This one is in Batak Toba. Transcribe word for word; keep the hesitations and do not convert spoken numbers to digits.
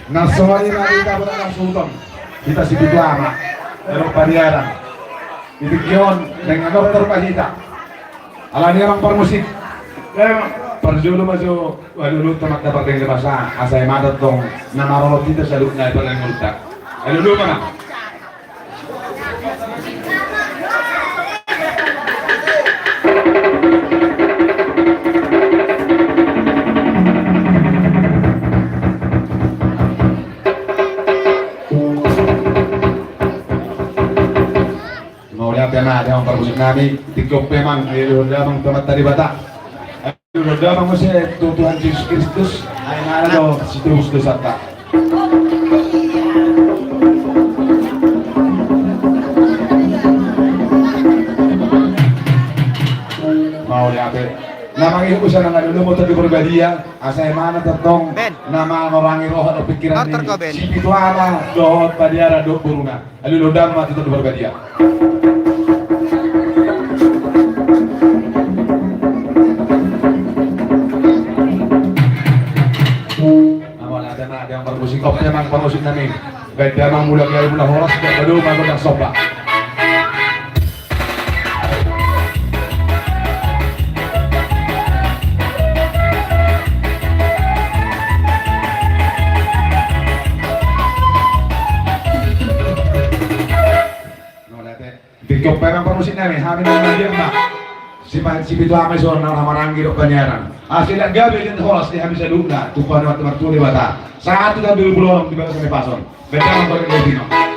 Na songon i ma hita berangkat suhut on. Hita sipitu ama. Erok pariaran. Di tingki on dengan dokter ma hita. Alani amang parmusik. Parjolo ma jo, alualu ta ma dapot dengke basa, asa i ma tongtong na marolop hita saluhutna i parlengulta. Alualu ma. Mauliate ma di amang parmusik nami, tingki on pe amang, alualu damang tu Amanta Debata. Alualu damang muse tu Tuhan Jesus Kristus, ai ngana do sitobus dosanta. Mauliate. Na mangihut muse nang alualu ma tu Tondi Parbadia, asa i ma na tongtong na mangorangi roha dohot pingkiran ni sipitu ama dohot pariaran dohot boruna. Alualu damang ma tu Tondi Parbadia. Amang, ada na, ada amang parmusik, oke, amang parmusik nami. Baen damang mula gabe mula horas, baen damang mula somba. Mauliate. Tingki on pe amang parmusik nami, hami na mandiang ma. Sipa-, sipitu ama i songon na maranggi dohot paniaran. Asa i gabe jala horas di hami saluhutna, tu Amanta Martua Debata. Sahat tu taon dua ribu dua puluh onom di bagasan ni pason. Baen damang, baen damang.